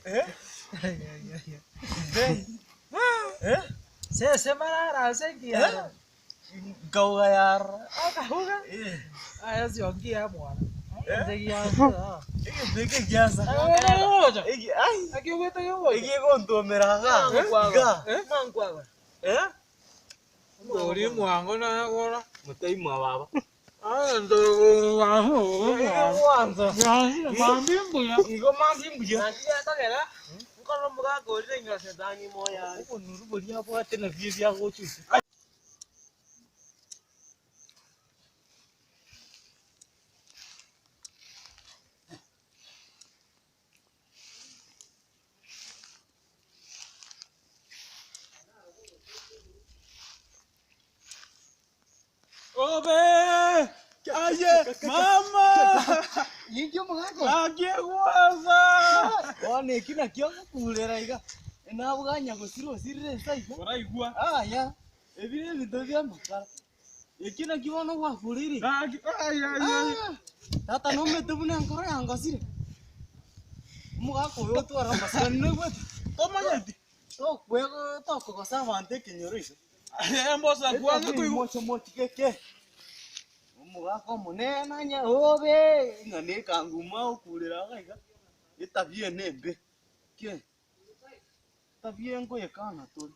Eh? Eh? Sese marara ase ekiara. Nkauga yarora. Akauga. Eh. Aya sionkia mwana. Eh? Nse giansa. Egento eke giansa. Ocha. Eki ai. Aki ogwete gocha. Eki egontuomera iga. Iga. Eh? Mwankwaga. Eh? Ori mwango nagora. Motebie mwa baba. Egwansa. Mambi mbuya. Igo mambi mbuya. Naki gekogera, nkorora omogaka oria nainwe setani moyo are. Obonuru boria abwate nabio ebiagochucha. Obe! Aye, mama! Ninki omogaka? Naki egwansa! Bono eki nakio ogokurera iga, nabwanya gosira osirire ense iga. Oraigwa. Aya, ebi nebinto bia amakara. Eki nakio bono gwakureire. Naki, ai, ai, ai. Ah, Tata nomete buna enkoro yangosire. Omogaka oyo otware amasikani noigwete? Tomanyeti? Tokwego tokogosa abanto ekenyoro iso. Embosa kwange koigwa. Mocho mochi geke. Omogaka omonene anya obe ng'a na ekanguma okurera iga iga, etabia ene embe, ki? Etabia engoyekana tore.